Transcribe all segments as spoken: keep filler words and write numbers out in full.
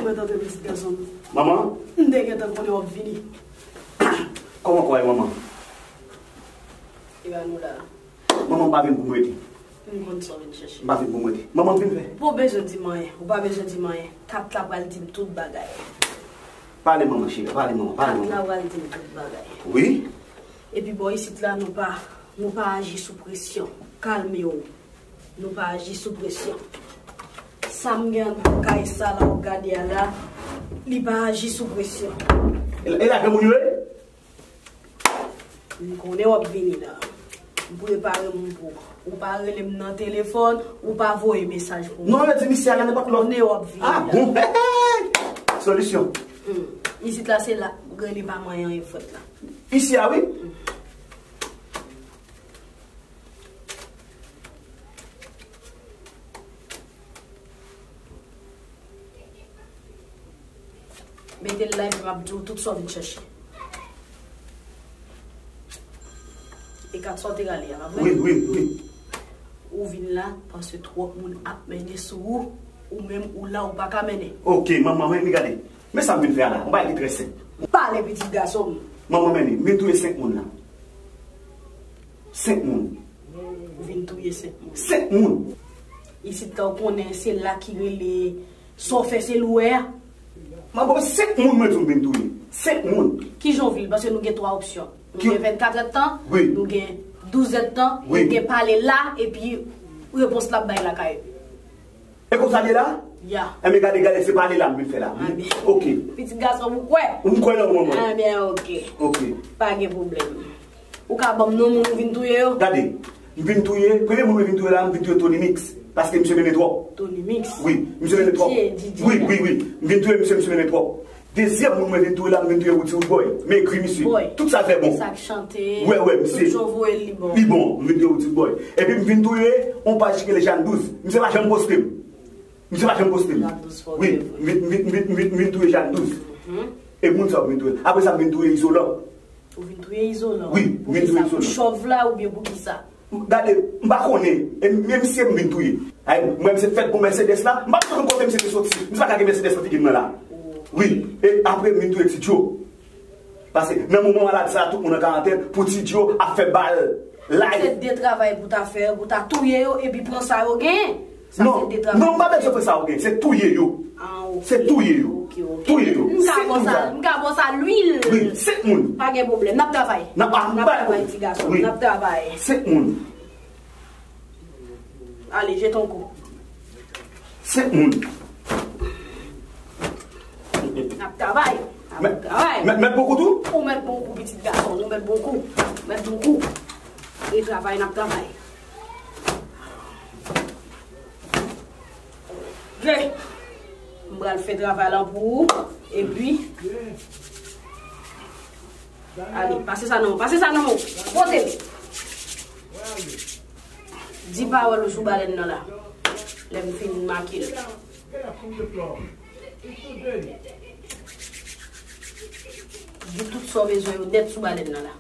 Mwen tande pitit gason m. Manman? M te gentan konnen w ap vini. Kòman kò w ye, manman? E pa nou la. Manman, m pa vin pou m rete. M konn sa w vin chèche. M pa vin pou m rete. Manman, m vin fè. Ou pa bezwen di m anyen. Ou pa bezwen di m anyen. Kat la pral di m tout bagay. Pale, manman cheri. Pale, manman. Pale, manman. Kat la pral di m tout bagay. Wi. Epi bò isit la, nou pa, nou pa aji sou presyon. Kalme w. Nou pa aji sou presyon. Sa m gen anndan kay sa la w gade a la, li pa aji sou presyon. E la, e la granmoun yo ye? M konnen w ap vini la. M prepare m pou ou. Ou pa rele m nan telefòn, ou pa voye mesaj pou mwen. Non, yo di misye a la nenpòt lè. M konnen w ap vini la. Ah bon? Hey, hey! Solisyon. Hmm. Isit la se la, rele pa manyen anyen fèt la. Isi a wi. Hmm. Mete l la epi m ap di w tout sa w vin chèche. E kat sa w te rale a, pa vre? Wi, wi, wi. Ou vin la paske twòp moun ap mennen sou ou, ou menm ou la ou pa ka mennen. Ok, manman, men, men gade. Men sa m vin fè a la, yon bagay ki trè senp. Pale, pitit gason m. Manman, men, m vin touye senk moun la. Senk moun. Ou vin touye senk moun. Senk moun. Isit la, ou konnen se la ki rele sa w fè se lou wè a. Manman, senk moun mwen di w m vin touye. Senk moun. Kijan w vle l? Paske nou gen twa opsyon. Nou gen vennkatrè tan, wi, nou gen douzè tan, wi, nou gen pale la, epi repons l ap bay lakay ou. E konsa l ye la? Ya. Enben gade, gade, se pale la m vin fè la. Anben. Ok. Pitit gason m, ou kwè? M kwè nan ou, manman. Anben, ok. Ok. Pa gen pwoblèm. Ou ka ban m non moun ou vin touye yo? Gade, m vin touye, premye moun mwen vin touye la, m vin touye Tony Mix. Paske misye mennen twòp. Tony Mix? Wi, misye mennen twòp. Didye, Didye. Wi, wi, wi. M vin touye misye, misye mennen twòp. Dezyèm moun mwen vin touye la, m vin touye Woody Woodboy. M egri misye. Boy. Tout sa l fè bon. Sa k chante. Wè, wè, misye. Tout jan w voye l, li bon. Li bon, m vin touye Woody Woodboy. Epi m vin touye yon paj ki rele Jeanne Douze. Misye pa janm poste m. Misye pa janm poste m. Jeanne Douze fò. Wi, m vin, m vin, m vin, m vin, m vin touye Jeanne Douze. Mhm. E moun sa yo m vin touye. Apre sa, m vin touye Izolan. Ou vin touye Izolan? Wi, m vin touye Izolan. Pou kisa? Pou chòv la oubyen pou kisa? Gade, m pa konnen. E men misye m vin touye. Ay, mwen misye fèt pou Mercedes la. M pa t konn kote misye te soti. Misye pa ka gen Mercedes nan figi m nan la. Wi. E apre m vin touye Ti Djo. Paske nan moman maladi sa a, tout moun an karantèn, pou Ti Djo ap fè bal live. Se de travay pou ta fè, pou ta touye yo epi pran sa yo genyen. Sa se de travay. Non, non, m pa bezwen fè sa yo gen, se touye yo. Ah, ok. Se touye yo. Ok, ok. Touye yo. M ka ba w sa, m ka ba w sa lwil. Wi, senk moun. Pa gen pwoblèm, n ap travay. N ap, ah, n ap travay, ti gason, wi, n ap travay. Senk moun. Ale, jete yon kou. Senk moun. N ap travay. N ap travay. Mèt, mèt bon kou tou? Ou mèt bon kou, pitit gason, nou mèt bon kou. Mèt bon kou. E travay, n ap travay. Vle. M pral fè travay lan pou ou. Epi, ale, pase sa nan men w. Pase sa nan men w. Pote l. Di pawòl ou sou balèn nan la. Lè m fin make l. Di tout sa w bezwen yo nèt sou balèn nan la.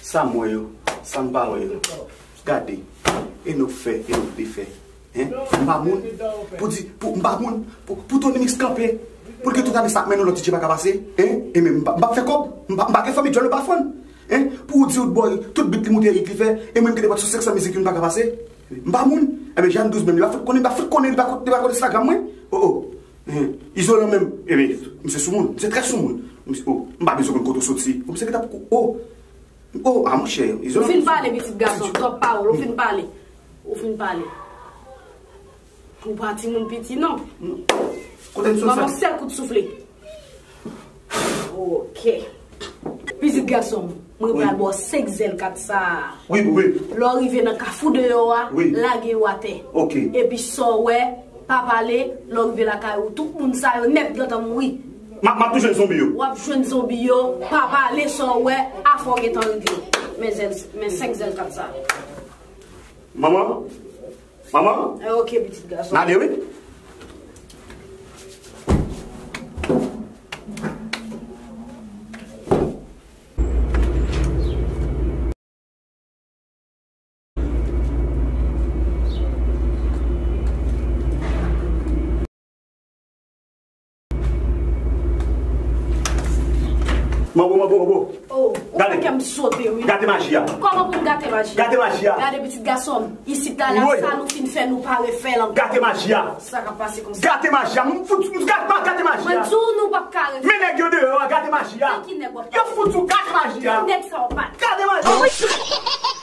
Sa m wè yo, sa m pa wè yo. Gade, e nou fè, e nou defè. Hein? M pa moun pou di, pou, m pa moun pou, pou Tony Mix kanpe, pou l gen tout ane sa ap mennen lòt D J pa ka pase. Hein? E men m pa, m p ap fè kòb, m pa, m pa gen fanmi djòl, m pa fann. Hein? Pou ou di ou t bò, tout beat li moute, hit li fè, e mwen m gen nenpòt sou senk san mizik youn pa ka pase. M pa moun. Enben, Jeanne Douze menm, li pa fout konnen, li pa fout konnen, li pa, li pa konnen Instagram mwen. Oh, oh. Hein, Izolan menm, ebyen, misye soumoun, misye trè soumoun. Misye, oh, m pa bezwen konn kote w soti. Oh, misye gentan pou, oh, oh, ah, monchè, Izolan. Ou fin pale, pitit gason, twòp pawòl, ou fin pale. Ou fin pale. Ou pa timoun piti, non. Kote m soti? Ban m yon sèl kout soufle. Ok. Pitit gason m, mwen pral ba w senk zèl kat sa a. Wi, wi. Lè w rive nan kafou deyò a, wi, lage yo atè. Ok. Epi sa w wè, pa pale, lè w rive lakay ou, tout moun sa yo nèt gentan mouri. M ap, m ap tou jwenn zonbi yo. W ap jwenn zonbi yo, pa pale, sa w wè, afè w gentan regle. Men zèl, men senk zèl kat sa a. Manman, manman. Eh, ok, pitit gason. N ale, wi. Manbo, manbo, manbo. Oh, ou fè kè m sote, wi. Gate maji a. Kòman pou m gate maji a? Gate maji a. Gade, pitit gason m. Isit la, la, sa nou fin fè, nou pa refè l ankò. Gate maji a. Sa k ap pase konsa? Gate maji a. M fout, m gate, gate maji a. Mwen di w, nou p ap ka refè. Men nèg yo deyò a, gate maji a. Ki nèg w ap Yo fout sou gate maji a. Nèg sa w pa. Gate maji a.